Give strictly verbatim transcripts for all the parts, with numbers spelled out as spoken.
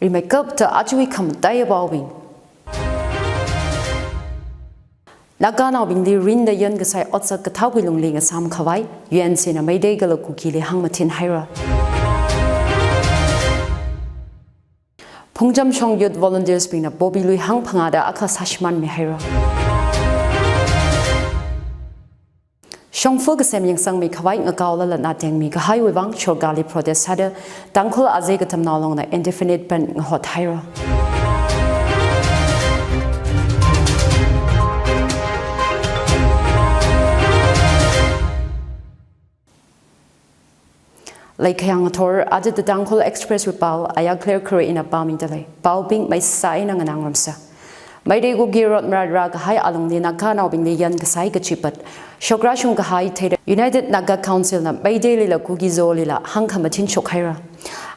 Rimeikapta ajawui khamataiya paobing. Naganaobingli rinda yankasai otsak kathāwui lungli ngasam khavai, U N C na Meitei kala Kukili hāngmathin haira. Phungcham Shong Youth Volunteers bingna Poppy lui hangphangāda akha sāshimānmi haira. Shongfa kasem yangsangmi khavai ngakaola latna tengmi kahaiwui vang sorkarli protest sāda Tangkhul Azei Katamnao Longna indefinite ban ngahot haira. Leikhayang ngathor, aja The Tangkhul Express wui pao, aya Claire Kharui ina pāmida lei. Paobing maisa eina nganāngarumsa. Meitei Kuki rot marat rākahai alungli Naganaobingli yankasai kachipat shokra shungkahai theida United Naga Council na Meiteilila Kukizolila hāngkhamathin shok haira.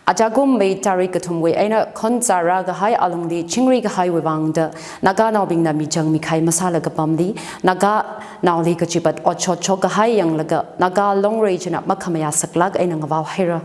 Ajakum May tarik kathumwui eina khonza rākahai alungli chingri kahaiwui vangda Naganaobingna michang mikhai masāla kapamli Naganaoli kachipat otshot shokkahai yanglaga Naga Longreijana makhamayā saklāk eina ngavao haira.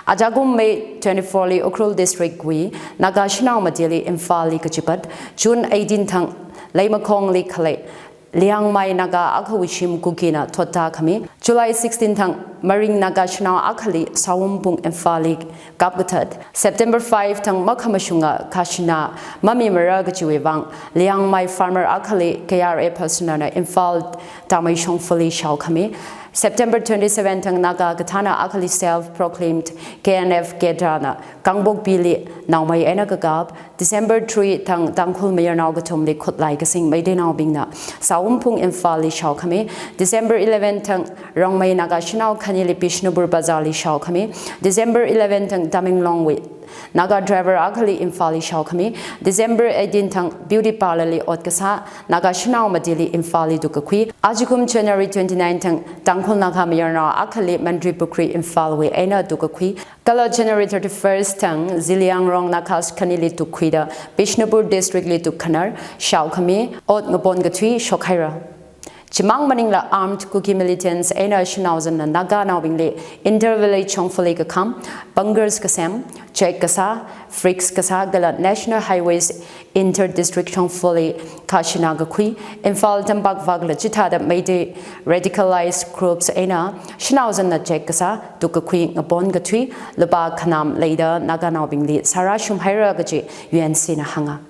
Ajakum May twenty-four li Ukhrul District wui Naga Shanao Matili Imphal li kachipat, June eighteen thang Leimakhongli khalei Liangmai Naga akhawui shim Kukina thotda khami, July sixteen thang Maring Naga Shanao akhali Saompung Imphal li kapkathat, September five thang makhamashunga khajana mamimara kajiwui vang Liangmai farmer akhali K R A personnel na Imphal Tamei Shongfali shaokhami, September twenty-seven thang Naga kathāna akhali self-proclaimed K N F cadre na Kangpokpili naomei eina kakap, December three thang Tangkhul mayarnao kathumli khutlai kasing Meiteinaobingna Saompung Imphal li shaokhami, December eleven thang Rongmei Naga Shanao khanili Bishnupur Bazar li shaokhami, December eleven thang Tamenglong wui Naga driver akhali Imphal li shaokhami, December eighteen thang beauty parlour li ot kasā Naga Shanao Matili Imphal li tukkakhui, ajakum January twenty-nine thang Tangkhul Naga mayarnao akhali Mantripukhri Imphal wui eina tukkakhui, kala January thirty-first thang Zeliangrong Naga khanili tukkhuida Bishnupur District li tukkhanar shaokhami, ot ngapon kathui shok haira. Chimang maningla armed Kuki militants eina Shanao zanna Naganaobingli inter-village shongfali kakham, bunkers kasem, check kasā, freaks kasā kala National Highways inter-district shongfali khajana kakhui, Imphal tampak vakla chithāda Meitei radicalized groups eina Shanao zanna check kasā tukkakhui ngapon kathui lupā khanam leida Naganaobingli sārāshum haira kaji U N C na hānga.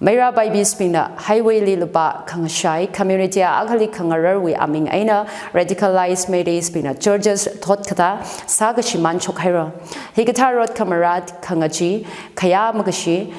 Meira Baibis bingna highway li lupā khangashai, community akhali khangararwui aming eina radicalized Meiteis bingna churches thot kathā sākashimān shok haira. Hikathā rot khamarat, khangachee, khayā makashi,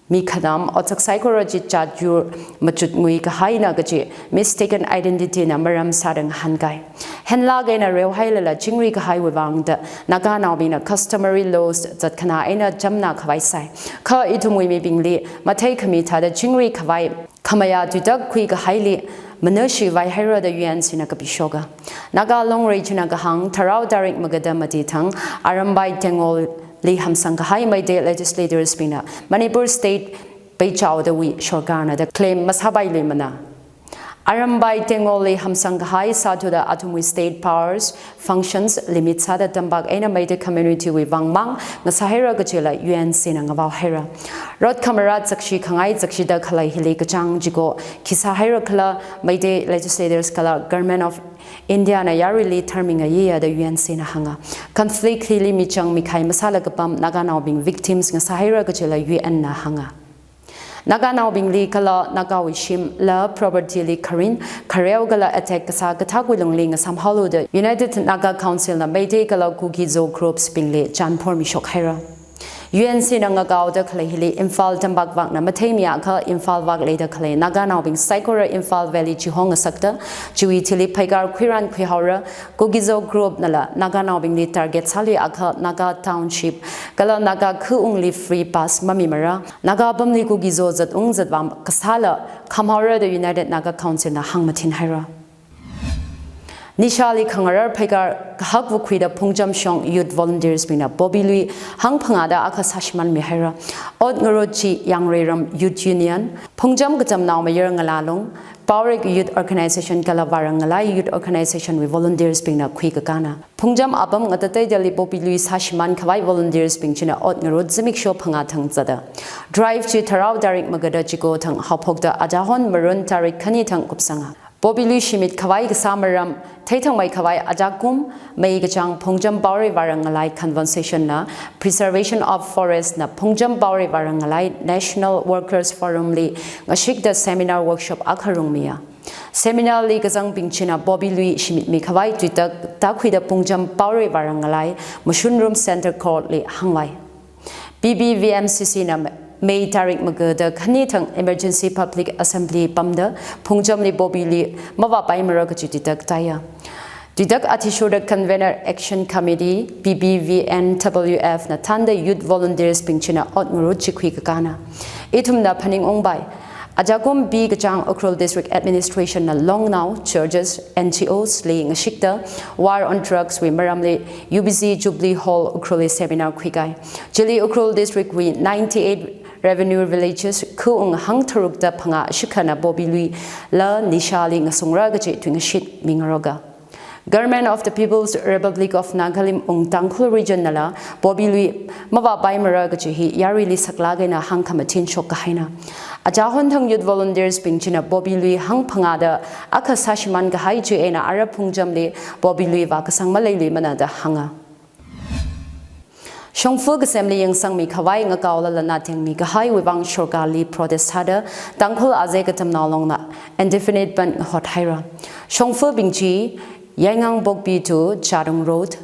mi khanam, otsak saikora chi chatyur machut ngui kahaina kaji mistaken identity na maram sāda ngahānkai. Henlāk eina reohailala chingri kahaiwui vangda Naganaobingna customary laws zatkhanā eina chamna khavai sai. Kha ithumwui mibingli matheikhami thāda chingri khavai khamayā tuitak khui kahaili manashivai haira da U N C na kapishoka. Naga Longreijana kahāng, tharao tarik magada mati thang Arambai Tenggol li hamsang kahai Meitei legislators bingna Manipur State peichaodawui sorkarna da claim masāpailuimana. Arambai Tenggol li hamsang kahai sāthuda athumwui state powers, functions limit sāda tampak eina Meitei community wui vangmang ngasā haira kajila U N C na ngavao haira. Rot khamarat zakshi khangai zakshida khalei hili kachāng chiko khi sāhaira khala Meitei legislators kala Government of India na yaruili tharmingayiya da U N C na hānga. Conflict hili michang mikhai masāla kapam Naganaobing victims ngasā haira kajila U N na hānga. Naganaobingli kala Nagawui shimla property li kharin khareo kala attack kasā kathāwui lungli ngasam haolu da United Naga Council na Meitei kala Kuki-Zo groups bingli chānphormi shok haira. U N C na ngakaoda khalei hili Imphal tampak vakna matheimiakha Imphal vak leida khalei Naganaobing saikora Imphal Valley chihong ngasakta chiwui thili phaikar khuiran khuihaora. Kuki-Zo group nala Naganaobingli target sāluiakha Naga Township kala Naga khaungli free pass mamimara. Naga apamli Kuki-Zo zatung zatvang kasāla khamhaora da United Naga Council na hāngmathin haira. Nishali khangarar phaikar kahak vukhuida Phungcham shong youth volunteers bingna Poppy lui hangphangāda akha sāshimānmi haira. Ot ngarut chi Yangreiram Youth Union, Phungcham Katamnao Mayar Ngalālung, Paorek Youth Organization kala Vārangalai Youth Organization wui volunteers bingna khuikakāna. Phungcham apam ngatateidali Poppy lui sāshimān khavai volunteers bing china ot ngarut zimiksho phangā thang zada drive chi tharao tarik magada chiko thang haophokda achahon Marun tarik khani thang kupsanga. Poppy lui shimit khavai kasā maram theithangmei khavai ajakum May kachāng Phungcham Paorei Vārangalai Conversation na Preservation of Forest na Phungcham Paorei Vārangalai National Workers Forum li ngashikda seminar workshop akha rungmiya. Seminar li kazangbing china Poppy lui shimitmi khavai tuitak tākhuida Phungcham Paorei Vārangalai Mashunrum Center Court li hāngvai. P B V M C C na May tarik magada khani thang Emergency Public Assembly pamda Phungcham li Poppy lui mavāpaimara kachi tuitak tāya. Tuitak athishurda Convener Action Committee, P B V N W F na thānda youth volunteers bing china ot ngarut chi khuikakāna. Ithumna phaningungpai. Ajakum P kachāng Ukhrul District Administration na longnao, churches, N G Os li ngashikda War on Drugs wui maramli U B C Jubilee Hall Ukhrul li seminar khuikai. Chili Ukhrul District wui ninety-eight revenue villages khuung hangtharukda phangā shikhana Poppy lui la nishali ngasungra kachi tuingashit mingaroga. Government of the People's Republic of Nagalim ung Tangkhul Region nala Poppy lui mavāpaimara kachi hi yaruili saklāk eina hāngkhamathin shokkahaina. Achahon thang youth volunteers bing china Poppy lui hangphangāda akha sāshimān kahai chi eina ara Phungcham li Poppy lui vākasang maleiluimana da hānga. Shongfa kasemli yangsangmi khavai ngakaola lana tengmi kahaiwui vang sorkarli protest sāda Tangkhul Azei Katamnao Longna indefinite ban ngahot haira. Shongfabing chi Yaingangpokpi to Chadong Road,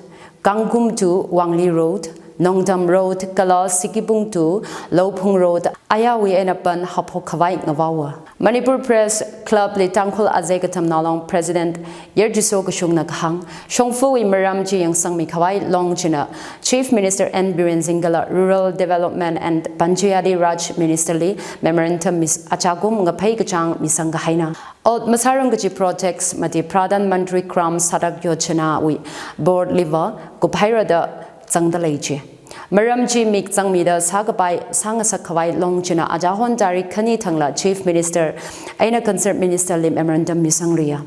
Kangkum to Wangli Road, Nongtam Road kala Sikibung to Louphung Road ayāwui eina ban haophok khavai ngavaowa. Manipur Press Club li Tangkhul Azei Katamnao Long President Yarjiso Kashungna kahāng, shongfawui maram chi yangsangmi khavai long china Chief Minister N Biren Singh kala Rural Development and Panchayati Raj Minister li memorandum mis achakum ngaphei kachāng misang kahaina. Ot masārang kachi projects mati Pradhan Mantri Gram Sadak Yojana wui board liva kuphaira da zangda lei chi. Maram chi mik zangmida sākapai sāngasak khavai long china achahon tarik khani thangla Chief Minister eina Concerned Minister li memorandum misangriya.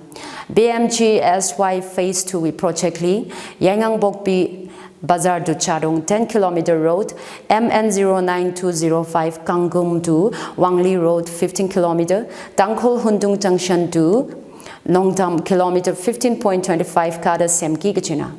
P M G S Y Phase two wui project li Yaingangpokpi Bazar to Chadong ten kilometer road, M N zero nine two zero five Kangkum to Wangli Road fifteen kilometer, Tangkhul Hundung Junction to Nongtam kilometer fifteen point twenty five kada semki kachina.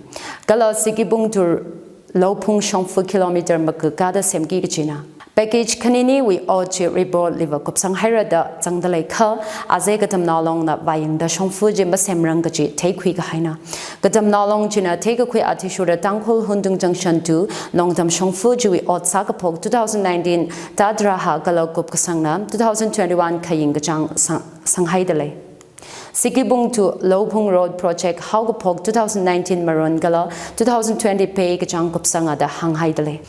Kala Sikibung to Louphung shongfa kilometer maka kada semki kachina. Package khaniniwui ot chi report liva kupsang haira da zangda lei kha, Azei Katamnao Longna vāyangda shongfa chi masemrang kachi theikhui kahaina. Katamnao Long china theikakhui athishurda Tangkhul Hundung Junction to Nongtam shongfa chiwui ot sākaphok two thousand nineteen Tadraha kala kupkasangna two thousand twenty-one khaying kachāng sang, sanghaida lei. Sikibung to Louphung Road project haokaphok two thousand nineteen Marun kala two thousand twenty May kachāng kupsanga da hānghaida lei.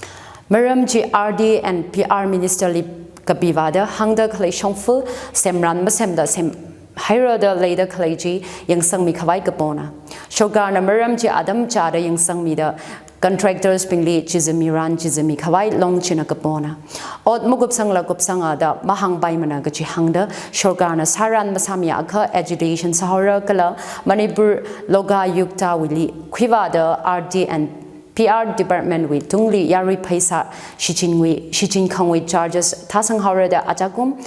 Maram chi R D and P R Minister li kapivāda hāngda khalei shongfa semran masemda sem haira da leida khalei chi yangsangmi khavai kapona. Sorkarna maram chi atam chāda yangsangmida contractors bingli chizami ran chizami khavai long china kapona. Ot makupsangla kupsanga da mahāngpaimana kachi hāngda sorkarna sāran masāmiakha agitation sāhaora kala Manipur Lokayukta wuili khuivāda R D and P R department wui tungli yarui pheisā shichinwui, shichinkhangwui charges thāsanghaora da achakum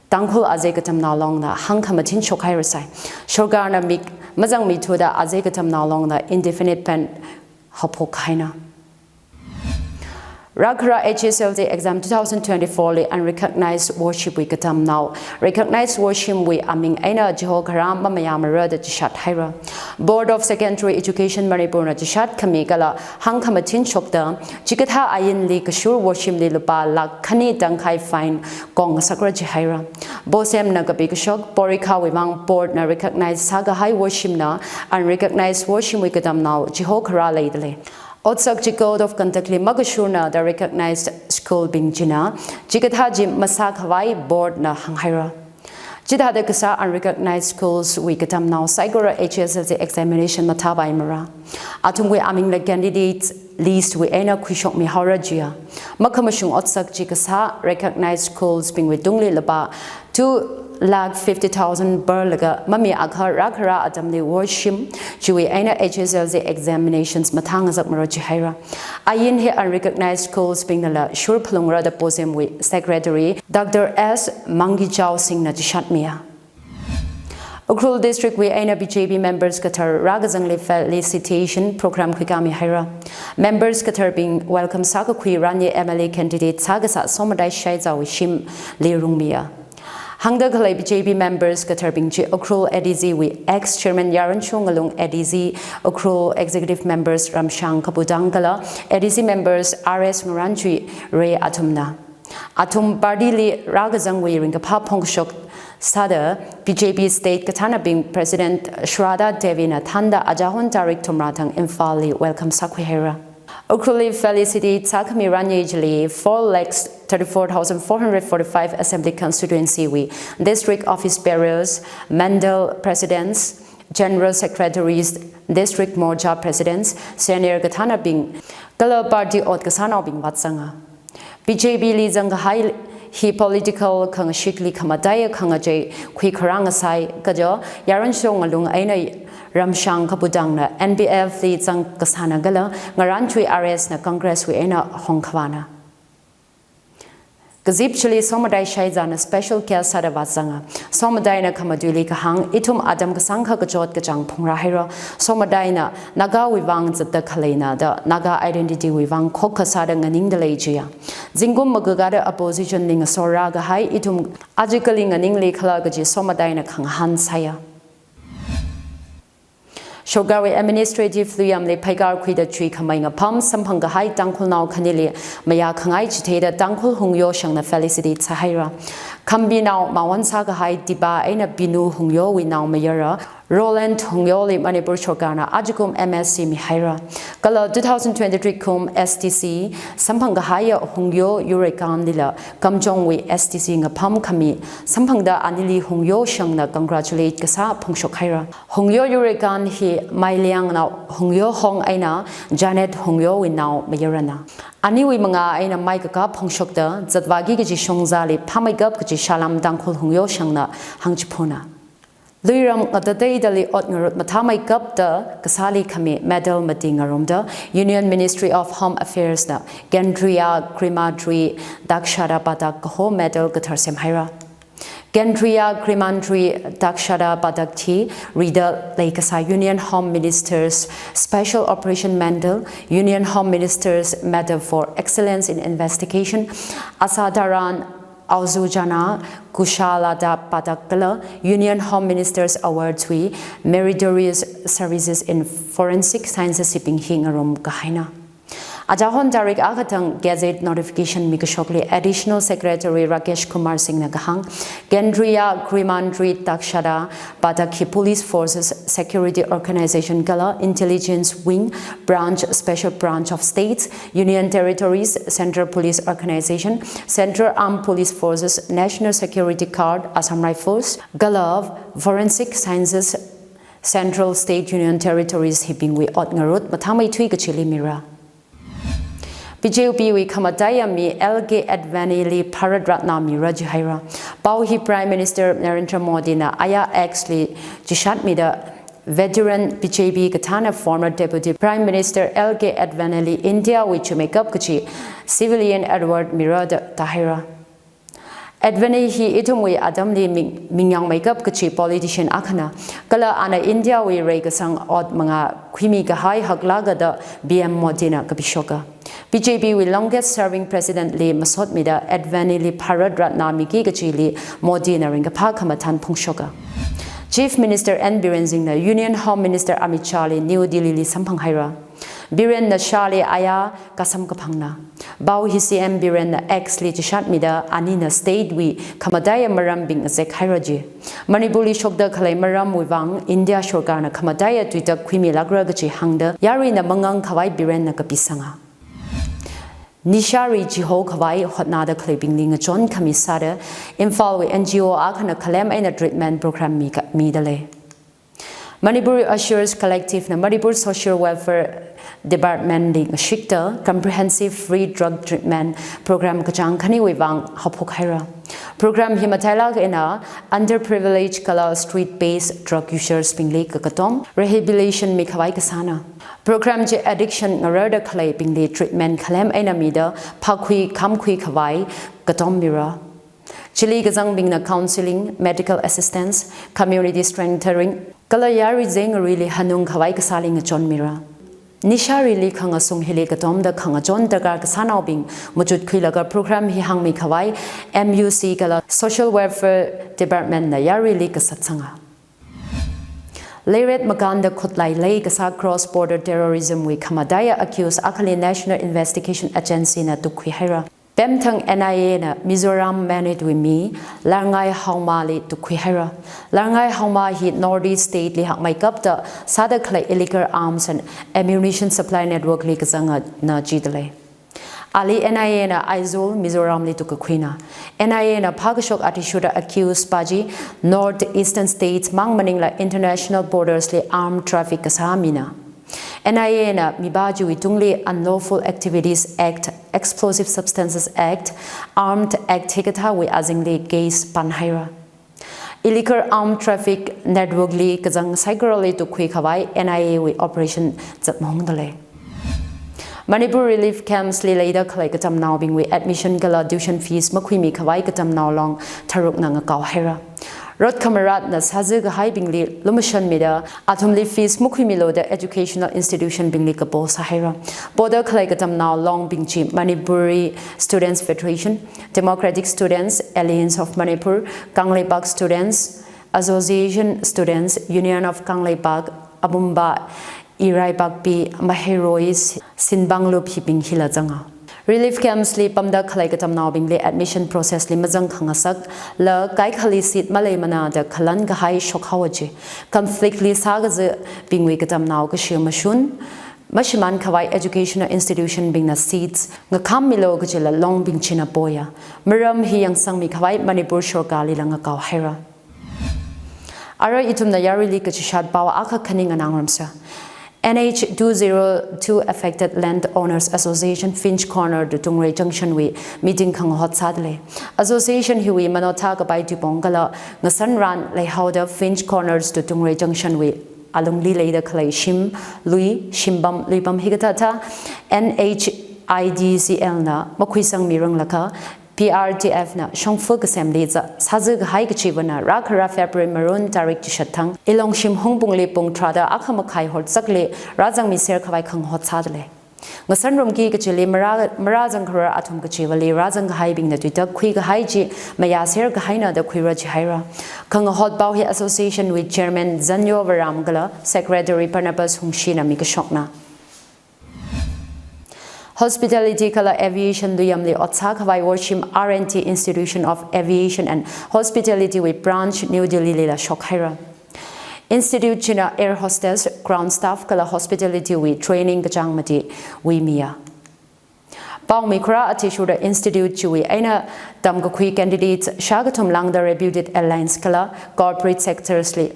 Tangkhul Azei Katamnao Longna hāngkhamathin shokhairasai. Sorkarna mik mazangmithuda Azei Katamnao Longna indefinite ban haophok kahaina. Rākhara H S L C exam two thousand twenty-four li unrecognized worship wui katamnao recognized worship wui aming eina chihokharā mamayāmara da chishat haira. Board of Secondary Education Manipur na chishat khami kala hāngkhamathin shokda, chikathā ainli kashur worship li lupā lakh khani tangkhai fine kongngasakra jihaira. Bosemna kapi kashok porikha wui vang board na recognize sākahai worship na unrecognized worship wui katamnao chihokharā leida lei. Otsak chi code of conduct li makashurna da recognized school bing china chikathā chi masākhavai board na hānghaira. Chithāda kasā unrecognized schools wui katamnao saikora H S L C examination mathāpaimara. Athumwui amingla candidate list wui eina khuishokmihaora jiya. Makhamashung otsak chi kasā recognized schools bingwui tungli lupā two lakh fifty thousand barlaga mami akha rākhara atamli worshim chiwui eina H S L C examinations mathāngasakmara jihaira. Ain hi unrecognized schools bingnala shurphalungra da POSEM wui secretary Doctor S Mangichao Singh na chishatmiya. Ukhrul District wui eina B J P members kathar rākazangli felicitation program khuikāmihaira. Members katharbing welcome sākakhui Ranye M L A candidate sākasā Somatai Shaizawui shimli rungmiya. Hāngda khalei B J P members katharbing chi Ukhrul A D C wui ex chairman Yaronsho Ngalung, A D C Ukhrul executive members Ramshang Kapudang kala A D C members R S Ngaranchuire athumna. Athum party li rākazangwui ringkaphā phongshok sāda B J P state kathānabing President Shraddha Devi na thānda achahon tarik thumrā thang Imphal li welcome sākhuihaira. Ukhrulli felicitate sākhami Ranye chili four lakhs thirty-four thousand four hundred forty-five assembly constituency wui district office bearers, mandal presidents, general secretaries, district morcha presidents, senior kathānabing kala party ot kasānaobing vātzanga. B J P li zangkahai hi political khangashikli khamataiya khangachei khuikharā ngasai kaja Yaronsho Ngalung eina Ramshang Kapudang na N P F li zangkasāna kala Ngaranchuire R S na Congress wui eina hongkhavāna. Kazip chili Somatai Shaizana special guest sāda vāzanga. Somataina khamatuili kahāng, ithum atam kasāngkha kachot kachāng phungrāhaira. Somataina Nagawui vang zatda khaleina da Naga identity wui vang khokkha sāda nganingda lei jiya. Zingkum magagada opposition li ngasorrākahai ithum aja kali nganingli khala kaji Somataina khangahān sāya. Sorkarwui administrative luyamli phaikar khuida chuikhamei ngapham samphangkahai Tangkhulnao khanili mayākhangai chitheida Tangkhul Hungyo shangna felicitate sāhaira. Khambinao mawon sākahai Tipa eina Binu Hungyowui naomayara Roland Hungyoli Manipur sorkarna ajakum M S C mihaira. Kala two thousand twenty-three kum S T C samphangkahaiya Hungyo Yurekanlila Kamjongwui S T C ngapham khami samphangda anili Hungyo shangna congratulate kasā phongshokhaira. Hungyo Yurekan hi Mailiangnao Hungyo Hong eina Janet Hungyowui naomayarana. Aniwui mangā eina maikakā phongshokda zatvāki kaji shongzali phāmeikap kaji Shalam Tangkhul Hungyo shangna hāngchiphuna. Luiram ngatateidali ot ngarut mathāmeikapda kasāli khami medal mati ngarumda Union Ministry of Home Affairs na Kendriya Grihamantri Dakshata Padak kaho medal kathar semhaira. Kendriya Grihamantri Dakshata Padak chi rida leikasā Union Home Minister's Special Operation Medal, Union Home Minister's Medal for Excellence in Investigation, Asadharan Aujana Kushalata Padak kala Union Home Minister's Award wui Meritorious Services in Forensic Sciences hibing hi ngarumkahaina. Achahon tarik akha thang gazette notification mikashokli Additional Secretary Rakesh Kumar Singh na kahāng, Kendriya Grihamantri Dakshata Padak hi Police Forces, Security Organization kala Intelligence Wing, Branch, Special Branch of States, Union Territories, Central Police Organization, Central Armed Police Forces, National Security Guard, Assam Rifles kala Forensic Sciences, Central, State, Union Territories hibingwui ot ngarut mathāmeithui kachili mira. B J P wui khamataiya mi L K Advani li Bharat Ratna mira jihaira. Pao hi Prime Minister Narendra Modi na aya X li chishatmida veteran B J P kathāna former Deputy Prime Minister L K Advani li India wui chuimeikap kachi Civilian Award mira da tāhaira. Advani hi ithumwui atamli ming, mingyāngmeikap kachi politician akhana, kala ana India wui reikasang ot mangā khuimikahai haklāka da P M Modi na kapishoka. B J P wui longest serving president li masotmida Advani li Bharat Ratna miki kachili Modi na ringkaphā khamathān phongshoka. Chief Minister N Biren Singh na Union Home Minister Amit Shah li New Delhi li samphanghaira. Biren na Shah li aya kasam kaphangna. Pao hi C M Biren na X li chishatmida anina state wui khamataiya marambing ngazekhaira ji. Manipur li shokda khalei maramwui vang India sorkarna khamataiya tuitak khuimilākra kachi hāngda yaruina mangāngkhavai Biren na kapisanga. Nishāri chihokhavai hotnada khaleibingli ngachon khami sāda, Imphalwui N G O akhana khalem eina treatment program mi ka, midalei. Manipur Assures Collective na Manipur Social Welfare Department li ngashikta Comprehensive Free Drug Treatment Program kachāng khaniwui vang haophok haira. Program hi matailāk eina underprivileged kala street-based drug users bingli kakatom rehabilitation mikhavai kasāna. Program chi addiction ngararda khaleibingli treatment khalem eina mida phākhui khamkhui khavai katom mira. Chili kazangbingna counseling, medical assistance, community strengthening, kala yarui zengri li hanung khavai kasāli ngachon mira. Nishārili khangasung hili katomda khangachon darkar kasānaobing machut khuilaga program hi hāngmi khavai M U C kala Social Welfare Department na yaruili kasatsanga. Leiret makānda khutlai lei kasā cross border terrorism wui khamataiya accused akhali National Investigation Agency na tukkhui haira. Pemthang N I A na Mizoram Manipur wui mi Larngai Haoma li tukkhui haira. Larngai Haoma hi North East state li hakmeikapta sāda khalei illegal arms and ammunition supply network li kazangana jidalei. Ali N I A na Aizawl, Mizoram li tukkakhuina. N I A na phākashok athishurda accused pa chi North Eastern states mang maningla international borders li arm traffic kasā mina. N I A na mipā chiwui tungli Unlawful Activities Act, Explosive Substances Act, Armed Act hikathāwui azingli case pan haira. Illegal arm traffic network li kazang saikorali tukkhui khavai N I A wui operation zatmongdalei. Manipur relief camps li leida khalei katamnaobingwui admission kala tuition fees makhuimi khavai katamnao long tharukna ngakao haira. Rot khamaratna sāzā kahaibingli lumashan mida athumli fees makhuimilu da educational institution bingli kapo sāhaira. Poda khalei katamnao longbing chi Manipuri Students Federation, Democratic Students, Alliance of Manipur, Kangleipak Students Association, Students Union of Kangleipak, Abumba, Irai Pakpi, Maheiroi, Sinbanglup hibing hila zanga. Relief camps li pamda khalei katamnaobingli admission process li mazang khangasakla kaikhali seat maleimana da khalan kahai shokhaowa ji. Conflict li sākazābingwui katamnao kashi mashun, mashimān khavai educational institution bingna seats ngakhāmmilu kajila longbing china poya. Maram hi yangsangmi khavai Manipur sorkarlila ngakao haira. Ara ithumna yaruili kachishat pao akha khaning nganāngarumsa. N H two zero two Affected Land Owners Association Finch Corner to Tungre Junction wui meeting khangahot sādalei. Association hiwui manothā kapai tuipong kala ngasan ran leihaoda Finch Corners to Tungre Junction wui alungli leida khalei shim, lui, shimpam, luipam hikathāthā N H I D C L na makhuisangmi ranglakha P R D F na shongfa kasemli za sāzā kahai kachivana rākhara February maron tarik chishat thang, Ilongshim Hungpungli pung tharāda akha makhai horzakli rāzangmiser khavai khangahot sādalei. Ngasanrumki kachili marā, marāzangkharar athum kachivali rāzang kahaibingna tuitak khui kahai chi mayāser kahaina da khuira jihaira. Khangahot pao hi association wui chairman Zanyo Varam kala secretary Barnabas Hungshina mikashokna. Hospitality kala aviation luiyamli ot sākhavai Worshim R and T Institution of Aviation and Hospitality wui branch New Delhi lila shokhaira. Institute china air hostess, ground staff kala hospitality wui training kachāng mati wui miya. Paomi kharā athishurda institute chiwui eina tamkakhui candidates shākathum lāngda reputed airlines kala corporate sectors li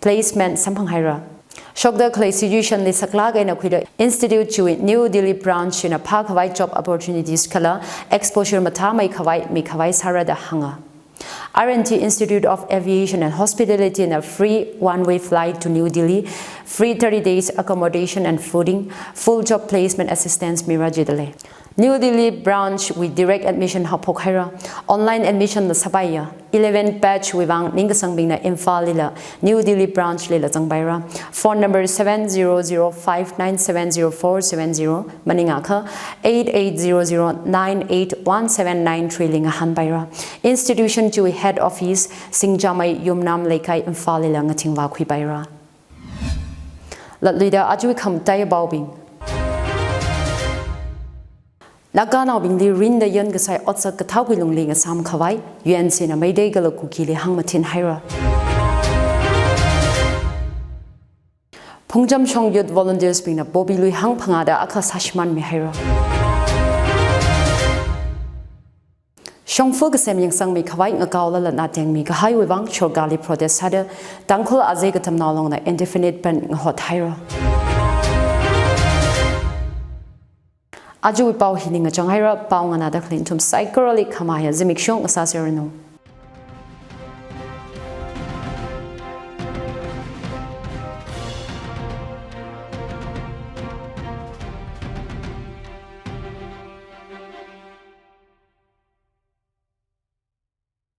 placement samphanghaira. Shokda khalei situation li saklāk eina khuida institute chiwui New Delhi branch china phākhavai job opportunities kala exposure mathāmei khavai mikhavai sāra da hānga. R and T Institute of Aviation and Hospitality na free one-way flight to New Delhi, free thirty days accommodation and fooding, full job placement assistance mira jidalei. New Delhi branch wui direct admission haophok haira. Online admission la sāpaiya. Eleven batch wui vang ningkasangbingna Imphal lila New Delhi branch lila zangpaira. Phone number seven zero zero five nine seven zero four seven zero maningakha eight eight zero zero nine eight one seven nine three li ngahānpaira. Institution chiwui head office Singjamei Yumnam Leikai Imphal lila ngathingvā khuipaira. Latluida aja khamataiya paobing. Naganaobingli rinda yankasai otsak kathāwui lungli ngasām khavai U N C na Meitei kala Kukili hāngmathin haira. Phungcham Shong Youth Volunteers bingna poppy lui hāngphangāda akha sāshimānmi haira. Shongfa kasem yangsangmi khavai ngakaola latna tengmi kahaiwui vang shorkarli protest sāda Tangkhul azei katamnao longna indefinite ban ngahot haira. Ajawui pao hili ngachang haira, pao nganāda khalei nathum saikorali khamahaiya zimiksho ngasāseranu.